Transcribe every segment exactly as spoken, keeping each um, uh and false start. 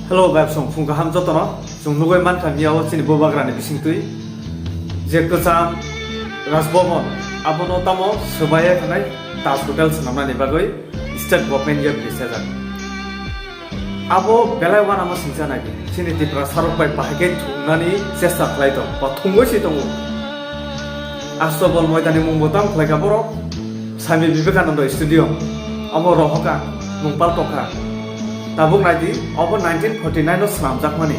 Hello, bai song phung kaham jotono. Chwng nugwi mankha miya o chini bubagrani bisingtwi je kwcham Rajbhavan, abono tamo swbaiya khanai Taj Hotel swnamnani bagwi state government ya bini sejak. Abo belai uanama singcha nai di. Chini Tiprasa rok bai bahai khe thungnani chesta khlai tong, ba thungwi si tongo. Astobol Moidani mung bo tamo khlai kha borok. Swami Vivekananda Stadium, abo rohoka, mung paltokha. Tabuk nai di, abo nineteen forty nine o swnamjakmani.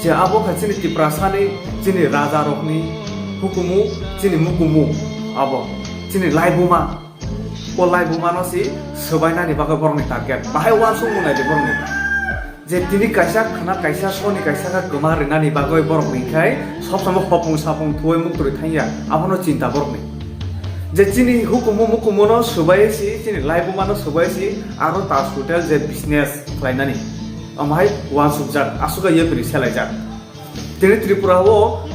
Je abo kha chini Tiprasani, chini raja rokni hukumu, chini mukumu, abo chini laibuma. O laibumano si swbainani bagwi borokni target. Bahai uansukmung nai di borokni. Je tini kaisa khna kaisa soni kaisa khe kwma rinani bagwi borok hwnkhai sob somoi hopung sapung thuwi muktwi thangya, abono chinta borokni. Je chini hukumu mukumu no swbai si, chini laibuma no swbai si, aro Taj Hotel je business khlainani, omohai uansukjak, aswk yapri selaijak. Tini Tripura o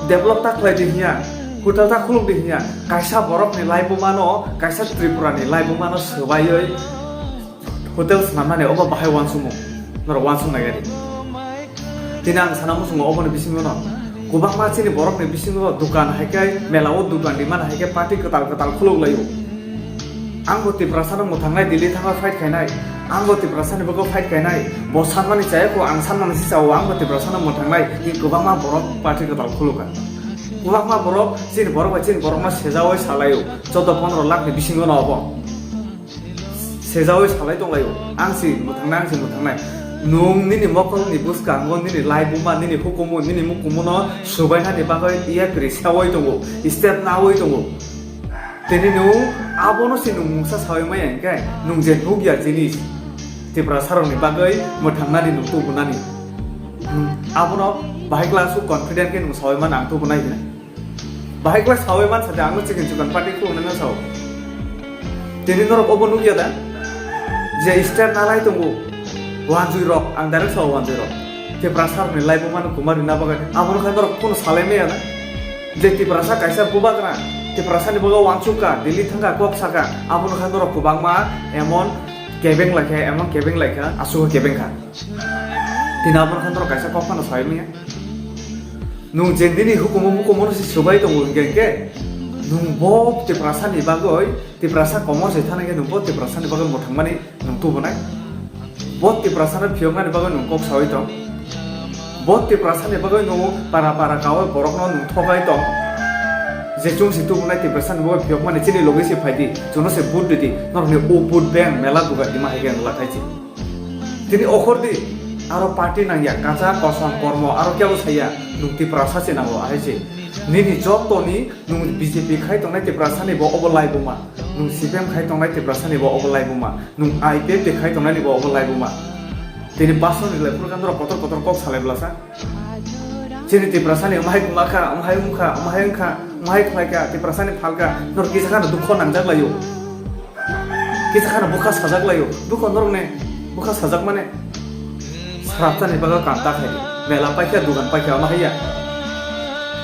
develop ta khlai di hiya, hotel ta khuluk di hiya, kaisa borok ni laibuma no, kaisa Tripura ni laibuma no swbaiwi hotel swnamnani obo bahai uansukmung, norok uansuk nai gari. Tini ang sana muchungo oboni bisingo no kwbangma chini borok ni bisingo dukan hai khe mela o dukan rimani hai khe party kwtal kwtal khuluk lai o. Ang bo Tiprasa no mwthangnai, Delhi thangma fight khainai, ang bo Tiprasa ni bagwi fight khainai, bo sanmani chaya kho, ang sanmani si chao, ang bo Tiprasa no mwthangnai, tini kwbangma borok party kwtal khuluk kha. Kwbangma borok chini borok bai chini borok no sejaui salai o, chauda pondro lakh ni bisingo no obo. Sejaui salai tonglaio, ang si mwthangnai, ang si mwthangnai. Nwng nini mokolni bwskango nini laibuma, nini hukumu, nini mukumu no swbainani bagwi yapri saui tongo, step naui tongo. Tini nwng abono si nwng mungsa saui maya hinkhe nwng je nukya jinis Tiprasa rokni bagwi mwthangnani nwng tubunani. Nwng abono bahai kla aswk confident khe nwng saui mano ang tubunai hinwi. Bahai kla saui man sadi, ang chikon chikon party khuluknai no sao. Tini norok obo nukya da? Je step nalai tongo, wanjui rok, ang direct sao wanjui rok. Tiprasa rokni laibuma no kwma rina bagwi, abono khe norok kono salai maya na? Je Tiprasa kaisa bubagra, Tiprasa ni bagwi uansuk kha, Delhi thang kha, kok sa kha, abono khe norok kwbangma emon kebeng lai kha, emon kebeng lai kha, aswk kebeng kha. Tini abono khe norok kaisa kok phano sai manya. Nwng je nini hukumu mukumu no se swbai tongo hinkhe, hinkhe nwng bo Tiprasa ni bagwi, Tiprasa komor se thani khe nwng bo Tiprasa ni bagwi mwthangmani nwng tubunai. Bo Tiprasa no phiyoknani bagwi nwng kok saui tong. Bo Tiprasa ni bagwi nwng para para kaui borok no nwng thogai tong. Je chwng se tubunai Tiprasa ni bagwi phiyokmani chini logi se phai di, chwngno se vote di di, norok ni o vote bank mela dugar di ma hai khe nwng lakhai chi. Tini okhor di, aro party nangya, kacha kosom kormo, aro kebo saya, nwng Tiprasa se nango, ahai se. Nini joto ni nwng B J P khai tongnai Tiprasa ni bo obo laibuma, nwng C P M khai tongnai Tiprasa ni bo obo laibuma, nwng I P F T khai tongnai ni bo obo laibuma. Tini basoni lai phuru kandoro kotor kotor kok salai blasa. Chini Tiprasa ni omhai kwma kha, omhai wngkha, omhai wngkha, omhai khlai kha, Tiprasa ni phal kha, nor kisa khano dukho nangjak laio. Kisa khano bwkha sajak laio. Dukho norok ne bwkha sajak mane. Saraptani bagwi kanta khai. Mela paikha, dugan paikha, omhai ya.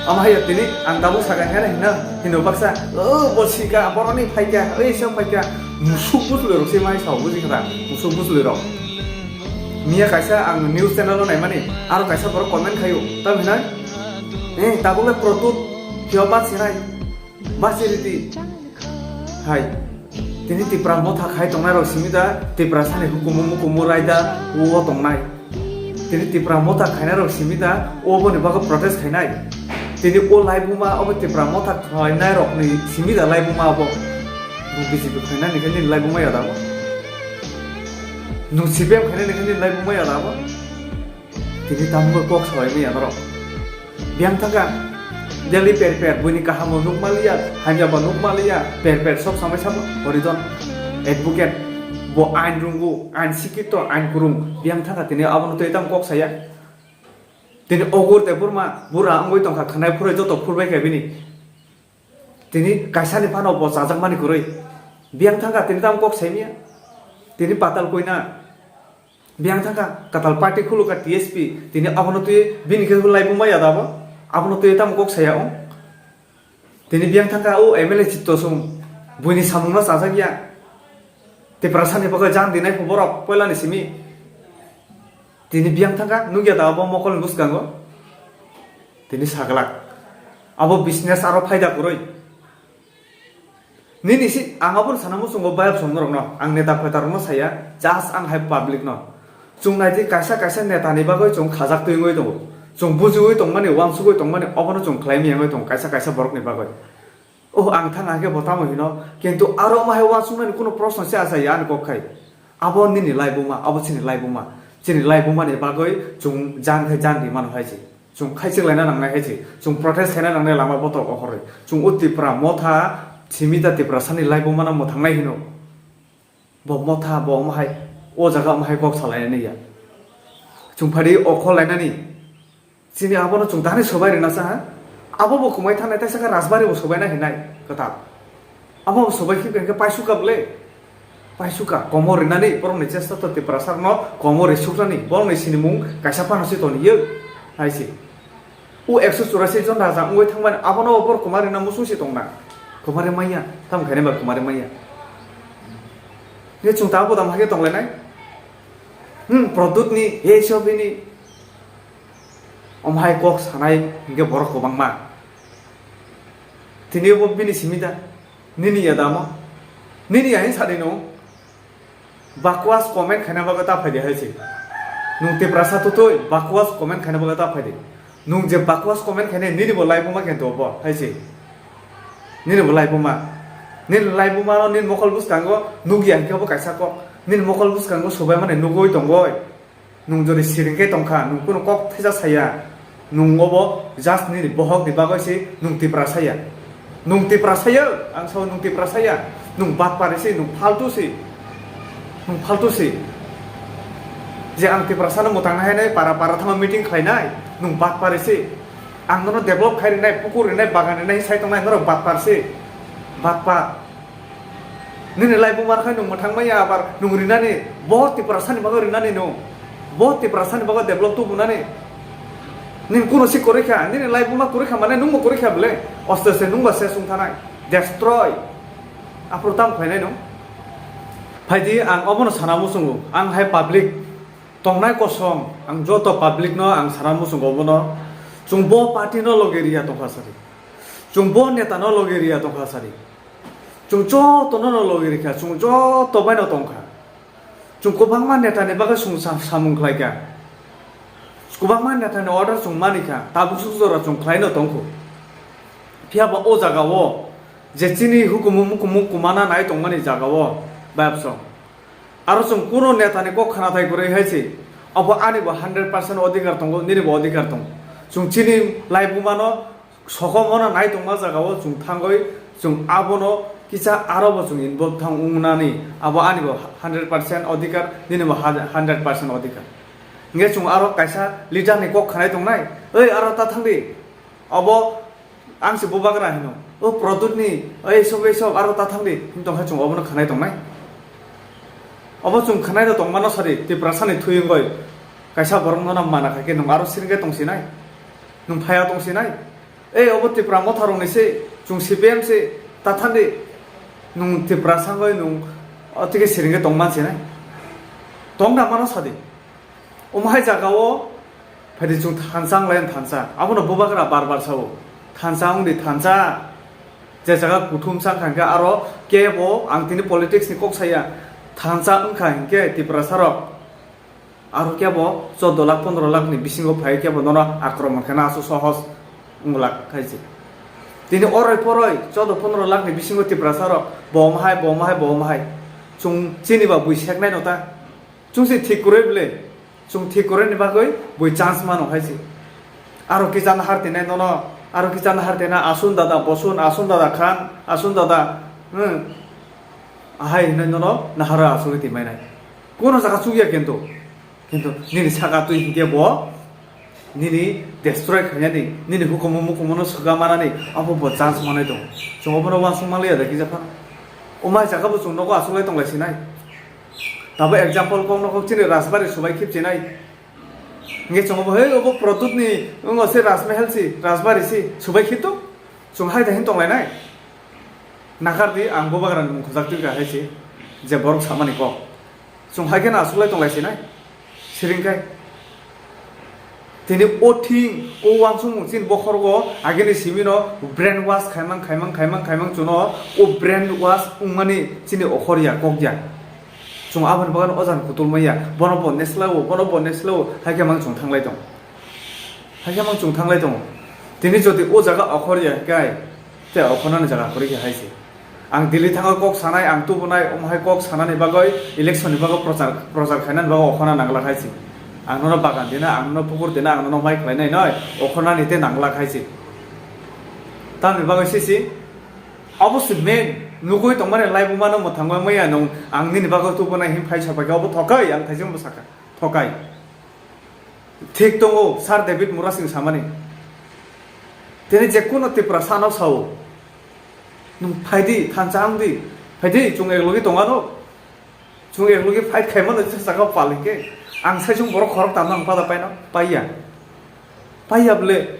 Omhai ya tini ang tabuk sagang khe hino, hino baksa, "O, bo sika, boroni phaikha, oi, song phaikha." Musuk bujlwi rok se mai sao buji kha, musuk bujlwi rok. Miya kaisa ang news channel o naimani, aro kaisa borok comment khaio, tamo hinai, "Eh, tabuk le Protut, kio bat sinai, bat siriti." Hai, tini Tipra motha khai tongnai rok simi da, Tiprasa ni hukumu mukumu raida, o tongnai. Tini Tipra motha khainai rok simi da, o boni bagwi protest khainai. Tini o laibuma, obo Tipra motha khainai rok ni simi da laibuma obo. Bo B J P khainani khe nini laibuma ya da bo. Nwng C P M khainani khe nini laibuma ya da bo. Tini tamo kok salai maya norok. Biyang thangkha. Delhi per per, buini kahamo nuk maliya, hamyabo nuk maliya, per per sok samai samo, Horidon, advocate, bo ain rungo, ain sikito, ain kurung, biyang thangkha tini abono twi tamo kok saya. Tini ogur te burma, bura wngwi tongkha, khwnai phurwi joto phurbai kha bini. Tini kaisani phano bo chajakmani kwrwi. Biyang thangkha tini tamo kok saimya. Tini patal koina. Biyang thangkha katal party khulukha T S P. Tini abono twi bini khe laibuma ya da bo. Abono twi tamo kok saya wng. Tini biyang thangkha o M L A chitto sung. Buini samungno chajakya. Tiprasani bagwi jan dinai pho borok poilani simi. Tini biyang thangkha, nukya da abo mokolni bwskango? Tini saglak. Abo business aro phaida kwrwi. Nini si, ang abono sana muchungo bayap song norokno, ang neta phetarokno saya, just ang hai public no. Chwng naidi kaisa kaisa neta ni bagwi chwng khajak twi wngwi tongo. Chwng bujiwi tongmani, wansugwi tongmani, obono chwng khlai miyangwi tongo kaisa kaisa borok ni bagwi. Oh, ang thang hake bo tamo hino, kintu aro ma hai wansuknani kuno proshno se asa ya ani kok khai. Abo nini laibuma, abo chini laibuma. Chini laibuma ni bagwi chwng jan khai jan di mano hai se. Chwng khaichik laina nangnai hai se, chwng protest khaina nangnai lama botok ohorwi. Chwng o Tipra motha, simi da Tiprasani laibuma no mwthangnai hino. Bo motha, bo omo hai, o jaga omo hai kok salainani ya. Chwng phadi okhol lainani. Chini abono chwng tani sobai rina sa ha? Abo bo kumai thanai, taisa khe Rajbari bo sobaina hinai kwtal. Abo bo sobai khibka hinkhe paisuka ble. Paisuka, komor rinani, borokni chesta to Tiprasarno komor risuknani, borokni sinimung kaisa phano se toniyo, hai se. O ekso churasi jon raja wngwi thangmani, abono borok kwma rina muchung se tongna. Kwma rimaya, tamo khainai ba kwma rimaya. Nge chwng ta bodam hake tonglainai? Hmm, Pradyutni, he sobini. Omo hai kok sanai hinkhe borok kwbangma. Tini bo bini simi da. Nini ya damo. Nini ya hin sadi no. Bakwas comment khaina bagwi ta phaidi hai se. Nung Tiprasa tutui bakwas comment khaina bagwi ta phaidi. Nung je bakwas comment khainai nini bo laibuma khe dobo hai se. Nini bo laibuma. Nini laibuma no nini mokol bwskango nukya hinkhe bo kaisa kok. Nini mokol bwskango subai mani nugwi tongoi. Nung jodi siring khe tongkha, nung kunu kok thesa saya, nung obo just nini bohok ni bagwi se nung Tiprasa ya. Nung Tiprasa ya, ang sao nung Tiprasa ya. Nung batpari se, nung faltu se. Nung faltu se. Je ang Tiprasa no mwtang nai, para para thangma meeting khlainai, nung batpari se. Ang nono develop khai rinai, pukur rinai, bagan rinai, sai tongnai norok batpar se. Batpar. Nini laibuma khai nung mwthang maya abar nung rinani, bo Tiprasani bagwi rinani nung. Bo Tiprasani bagwi develop tubunani. Nini kuno si kwrwi kha, nini laibuma kwrwi kha mane nungbo kwrwi kha bwle. Aste aste nungba se sung thanai. Destroy. Aphuru tam khlainai nung. Phaidi ang obono sana muchungo. Ang hai public tongnai kosom, ang joto public no ang sana muchungo obono. Chwng bo party no loge riya tongkha sari. Chwng bo neta no loge riya tongkha sari. Chwng jotono no logi rikha, chwng joto bai no tongkha. Chwng kwbangma neta ni bagwi chwng sa-, samung khlai kha. Kwbangma neta ni order chwng mani kha, tabuk suk jora chwng khlai no tongkho. Phiya ba o jaga o je chini hukumu mukumu kumana nai tongmani jaga o bayapsong. Aro chwng kuno neta ni kok khana thai kwrwi hai se, abo ani bo hundred percent odhikar tongo, nini bo odhikar tongo. Chwng chini laibuma no Sokomona nai tongma jaga o chwng thangwi chwng abono kisa aro bo chwng involve thang wngnani abo ani bo hundred percent odhikar, nini bo hundred percent odhikar. Hingke chwng aro kaisa leader ni kok khanai tongnai, "Oi, aro ta thangdi, abo ang se bubagra hino, o Pradyut ni, oi, sob, oi, sob, aro ta thangdi," hin tongkha chwng obono khanai tongnai. Obo chwng khanai no tongmano sari, Tiprasa ni thwi wngoi kaisa borok no mana kha khe nwng aro siring khe tongsinai, nwng phaya tongsinai. Ei, obo Tipra motharokni se, chwng C P M se, tathandi, nwng Tipra sangwi nwng, o, tike siringkhe tongman sinai. Tongda mano sadi. Omo hai jaga o, phaidi chwng thansa wnglayan thansa. Abono bubagra bar bar sao. Thansa wngdi thansa. Je jaga kuthum sa kha hwnkhe aro kebo ang tini politics ni kok saya. Thansa wngkha hinkhe Tiprasa rok. Aro kebo choudo lakh pondro lakh ni bisingo phai kebo nono akromon khe na aswk sohos wng lak khai se. Tini oroi poroi choudo pondro lakh ni bisingo Tiprasa rok bo omo hai, bo omo hai, bo omo hai. Chwng chini ba bui seknai no ta. Chwng se thik kwrwi bwle. Chwng thik kwrwi ni bagwi bui chance mano hai se. Aro kichana har tinai nono, aro kichana har tinai asun dada bosun, asun dada khan, asun dada, hmm. Ahai hinwi nono nahara asugwi twi mainai. Kono jaga chukya kintu. Kintu nini saka twi hinkhe bo nini destroy khainani, nini hukumu mukumu no swka manani abo bo chance manai tongo. Chwng obono uansuk manliya da kisa phano. Omai jaga bo chwng nogo achuklai tonglai sinai. Tabo example kok nokok chini Rajbari subai khip chinai. Hinkhe chwng obo, "Hei, obo Pradyut ni, wngo se Rajmahal si, Rajbari si," subai khip to. Chwng hai da hin tonglainai. Nakardi, ang bubagrani mung khojak twi kha hai se, je borok samani kok. Chwng hai kheno achuklai tonglai sinai. Siring khai. Tini o thing, o uansukmung chini bokhorogo agini simino brain wash khaimang, khaimang, khaimang, khaimang chuno o brain wash wngmani chini okhor ya, kok ya. Chwng aboni bagwi o jani kutul maya, bono bo neslao, bono bo neslao, hai khe mang chwng thanglai tong. Hai khe mang chwng thanglai tongo. Tini jodi o jaga okhor ya kai, te okhornani jaga kwrwi khe hai se. Ang Delhi thango kok sanai, ang tubunai, omo hai kok sanani bagwi, election ni bagwi prochar, prochar khainani bagwi okhorna nangla hai se. Ang nono bagan dina, ang nono pukur dina, ang nono mai khlainai noi, okhornani te nangla hai se. Tamni bagwi sisi, abo se main, nugwi tongmani laibuma no mwthangwi maya nung, ang nini bagwi tubunai hin phai sapai khe obo thokai, ang thaising bo sakha, thokai. Thik tongo, Sir David Murasing samani. Tini je kuno Tiprasa no sao. Nung phaidi, thansa wngdi. Phaidi, chwng eklogi tongano. Chwng eklogi fight khaimano, jesa saka pal hinkhe. Ang saichung borok khorok tamno ang pada paino, paiya. Paiya bole,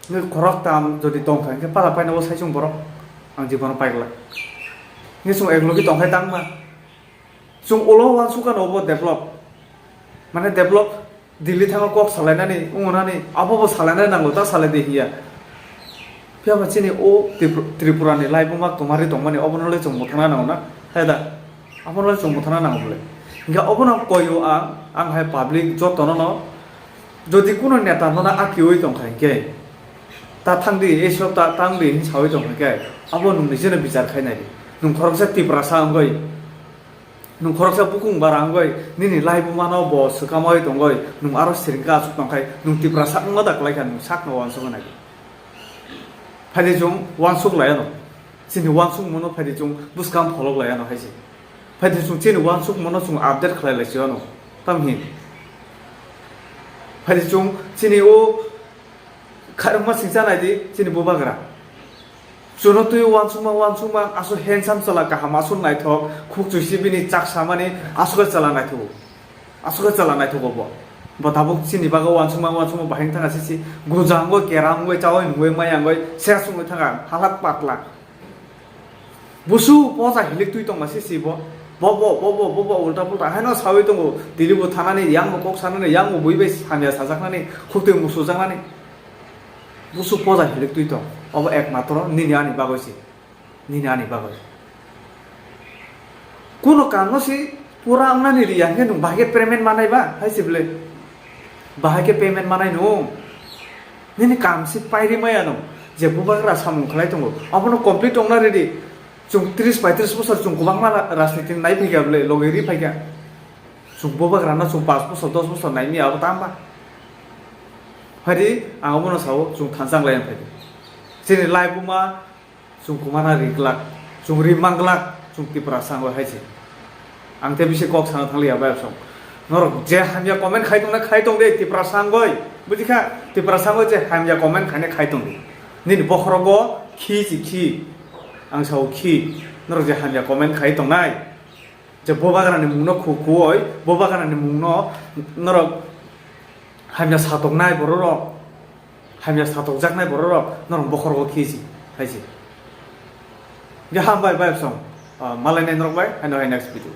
nung khorok tam jodi tongkha hinkhe pada paino bo saichung borok. Ang jibono paiglak. Nge chwng eklogi tongkhai tangma. Chwng ulo uansukha no obo develop. Mane develop Delhi thango kok salainani, wngnani, abo bo salainani nango, ta salai de hiya. Phiya ba chini o Tripur-, Tripura ni laibuma kwmari tongmani obono le chwng mwthangna nango na, hai da? Abono le chwng mwthangna nango bole. Hinkhe obono koyo ang, ang hai public jotono no, jodi kuno neta no na akiui tongkha hinkhe, ta thangdi, ei sop ta tangdi hin saui tongkha hinkhe, abo nung nijeno bichar khainai di. Nung khoroksa Tiprasa wngwi, nung khoroksa bukung bara wngwi, nini laibuma no bo swkamwi tongwi, nung aro siringka aswk tongkhai, nung Tiprasa wngma da kwlaikha, nung sakno uansukna nai. Phaidi chwng uansuk lai ano. Chini uansukmano phaidi chwng bwskang pholok lai ano hai se. Phaidi chwng chini uansukmano chwng update khlai lai se ano. Tamhin. Phaidi chwng chini o kharwngma singcha nai di chini bubagra. Chuno twi uansukma uansukma aswk handsome chwla kaham aswk naithok khuk chuisi bini chak samani aswk chwla naithogo. Aswk chwla naithogo bo. Bo tabuk chini bagwi uansukma uansukma bahai wng thangkha sisi. Guja wngwi, kera wngwi, chaui nungwi, maya wngwi, sera sungwi thangkha, halak patla. Busu poja hilik twi tongma sisi bo. Bo, bo, bo, bo, bo, bo, ulta pulta haino saui tongo. Tini bo thanani, yang bo kok sanani, yang bo bui bai hamya sajaknani, khuk twi musujaknani. Busu poja hilik twi tong. Obo ekmatro nini ani bagwi si. Nini ani bagwi. Kuno kangno si pura wngnani ri ya, hwnkhe nwng bahai khe payment manai ba? Hai se bwle. Bahai khe payment manai nwng. Nini kam si pairi maya nwng. Je bubagra samung khlai tongo. Abono complete wngna ready. Chwng tris paitris bosor chwng kwbangma ra-, rajniti nai phaikha bwle, logi ri phaikha. Chwng bubagrano chwng panch bosor, dos bosor nai maya abo tamo ba? Phaidi ang abono sao, chwng thansa wng lai phai di. Chini laibuma Chwng kwmana ri glak, chwng ri man glak, chwng Tiprasa wngwi hai se. Ang tei bisi kok sana thang liya, bayapsong. Norok je hamya comment khai tongna khai tong de, Tiprasa wngwi. Buji kha? Tiprasa wngwi je hamya comment khaina khai tong di. Nini bokhorogo khi si khi. Ang sao khi. Norok je hamya comment khai tongnai. Je bubagrani mungno khu khuoi, bubagrani mungno norok hamya satoknai bororok. Hamya satokjaknai bororok norok bokhorogo khisi, hai se. Ge hambai, bayapsong. Ah, malainai norok bai, haino hai next video.